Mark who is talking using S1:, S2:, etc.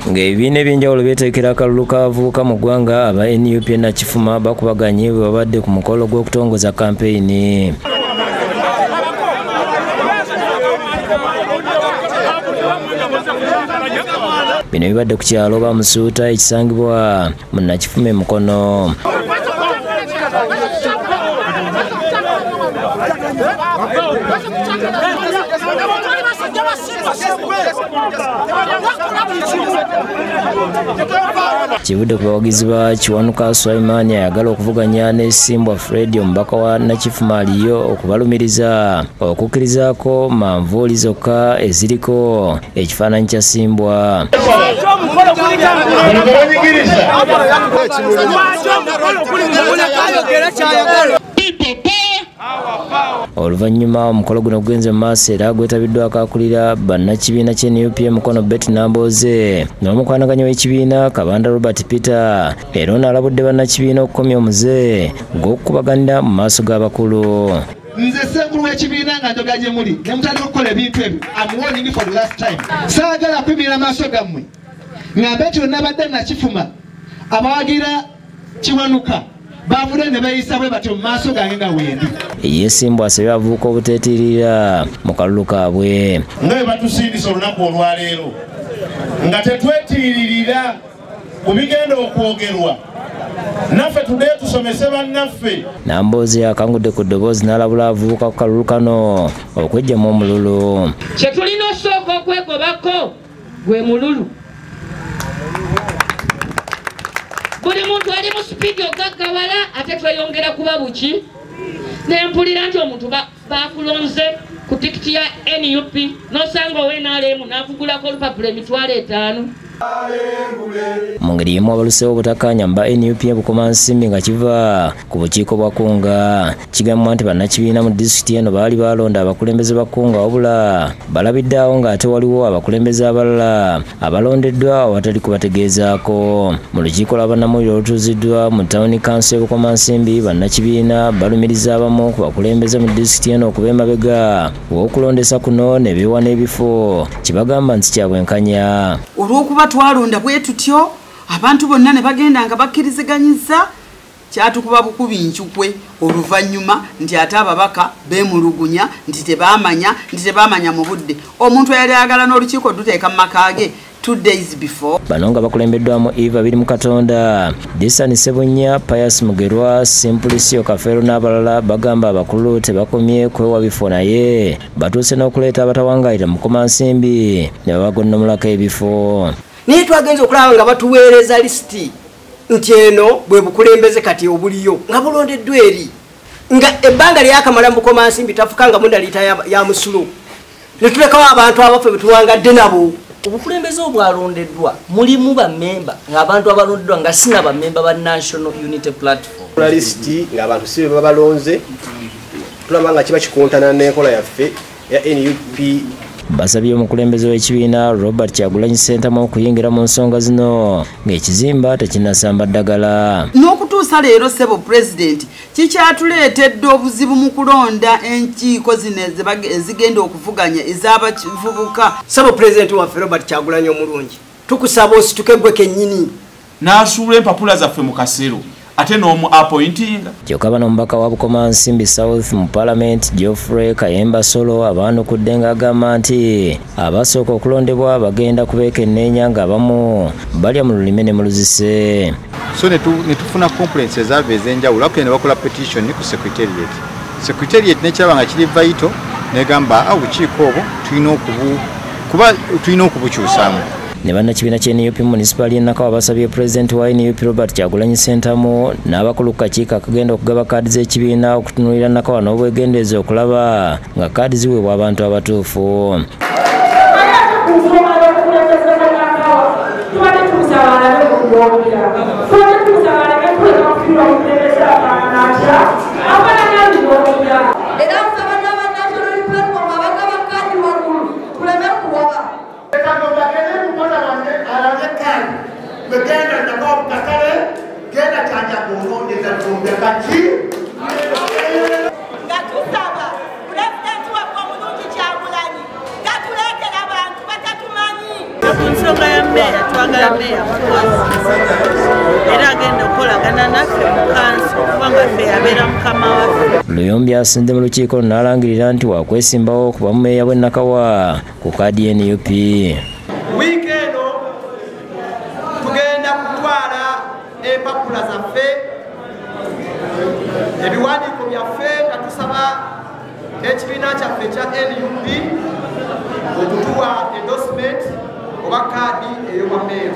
S1: Ng'ebibiina ebyenjawulo byeteekera akalulu k'abavubuka mu ggwanga, aba NUP Nakifuma bakubaganye bwe babadde ku mukolo gw'okutongoza kampeyini. Bino bibadde ku kyalo Bamusuuta ekisangibwa mu Nakifuma e Mukono. Kivudde ku bawagizi ba Kiwanuka Sulaiman ayagala okuvuganya ne Simbwa Fred omubaka wa Nakifuma aliyo okubalumiriza okukkirizaako manvuuli zokka eziriko ekifaananyi kya Simbwa. Oluvannyuma omukolo guno gugenze mu maaso era gwetabiddwako akulira bannakibiina ky'e NUP Mukono Betty Nambooze n'omukwanaganya w'ekibiina Kabanda Robert Peter, era ono alabudde bannakibiina okukomya omuze gw'okukubaganira mu maaso g'abakulu.
S2: Nze ssenkulu w'ekibiina nga njogera gye muli ne mutandika okukola ebintu ebyo, I'm warning you for the last time. Saagala kuyimirira maaso gammwe ngambe nti nabadde Nakifuma abawagira Kiwanuka bavudde ne beeyisa bwe batyo mu maaso gange nga wendi.
S1: Ye Simbwa asabye abavubuka obuteetirira mu kalulu kaabwe.
S3: Nga bwe batusindisa olunaku olwaleero nga tetwetiiririra ku bigenda okwogerwa, naffe tuddeyo tusomese bannaffe.
S1: Nambooze akangudde ku ddoboozi n'alabula abavubuka ku kalulu kano okweggyamu omululu.
S4: Kye tulina osooka okwegobako gwe mululu. Buli muntu ali mu sipiidi ogaggawala ate tweyongera kuba buki. Ne mpulira nti omuntu bakulonze ku tikiti ya NUP n'osanga owa NRM n'akugulako olupapula 5,000.
S1: Mu ngeri y'emu abaluseewo obutakkaanya mu ba NUP e Bukomansimbi nga kiva ku bukiiko bwa Kunga. Kigambibwa nti bannakibiina mu disitulikiti eno baali balonda abakulembeze ba Kunga, wabula balabidde awo ng'ate waliwo abakulembeze abalala abalondeddwa awatali kubategeezaako. Mu lukiiko lwa bannamawulire olutuuziddwa mu tawuni kanso y'e Bukomansimbi, bannakibiina balumiriza abamu ku bakulembeze mu disitulikiti eno okuba emabega w'okulondesa kuno ne beewa n'ebifo kibagamba nti kya bwenkanya.
S5: Olw'okuba twalonda bwe tutyo abantu bonna ne bagenda nga bakkiriziganyiza, kyatukuba bukubi nkukwe oluvannyuma nti ate ababaka beemulugunya nti tebaamanya mu budde. Omuntu eyali ayagala n'olukiiko duteeka mu maka ge 2 days before.
S1: Bano nga bakulembeddwamu Eva Birimukatonda, Disani Ssebunya, Pius Mugerwa, Simpulisio Kafeero n'abalala bagamba abakulu tebakomye kwewa bifo naye batuuse n'okuleeta abatawangaalira mu Bukomansimbi ne babagonnomolako ebifo.
S6: Naye twagenze okulaba nga batuweereza lisiti nti eno bwe bukulembeze kati obuliyo nga bulondeddwa eri nga ebbanga lyakamala mu Bukomansimbi tafukanga munda liita ya musulo ne tulekawo abantu abaffe be tuwangadde nabo.
S7: Obukulembeze obwalondeddwa mulimu bammemba ng'abantu abalondeddwa nga si na bammemba ba National Unity Platform.
S8: Lisiti ng'abantu si be babalonze, tulaba nga kiba kikontana n'enkola yaffe ya NUP.
S1: Basabye omukulembeze w'ekibiina Robert Kyagulanyi Ssentamu okuyingira mu nsonga zino ng'ekizimba tekinnasamba ddagala.
S5: N'okutuusa leero ssebo pulezidenti kikyatuleetedde obuzibu mu kulonda enkiiko zino ezigenda okuvuganya ez'abavubuka.
S6: Ssebo pulezidenti waffe Robert Kyagulanyi omulungi, tukusaba osituke gwe kennyini.
S9: N'asuula empapula zaffe mu kasero ate n'omu appointinga.
S1: Kyokka bano omubaka wa Bukomansimbi South mu Parliament Geoffrey Kayemba Solo abaanukudde ng'agamba nti abasooka okulondebwa bagenda kubeekenneenya ng'abamu balya mu lulimi ne mu luzise.
S10: So ne tufuna complaints ezaava ez'enjawulo, akene ne bakola petition ku secretariat. Secretariat n'ekiraba nga kiri vital n'egamba obukiiko obwo tulina okubukyusaamu.
S1: Ne bannakibiina ky'e NUP Municipal y'e Nakawa basabye pulezidenti wa NUP Robert Kyagulanyi Ssentamu n'abakulu ku kakiiko akagenda okugaba kaadi z'ekibiina okutunuulira Nakawa n'obwegendereza okulaba nga kaadi ziweebwa abantu abatuufu.
S11: ensonga ya meeya, twagala meeya mukozi era agenda okukolagana naffe mu kanso kubanga ffe yabeera mukama waffe.
S1: Luyombi asinze mu lukiiko n'alangirira nti wakwesimbawo okuba mumeeya bw'e Nakawa ku kaadi NUP.
S12: Wiiki eno tugenda kutwala empapula zaffe, ebiwandiiko byaffe nga tusaba ekibiina kyaffe ekya NUP okutuwa endorsement oba kaadi ey'obwameeya.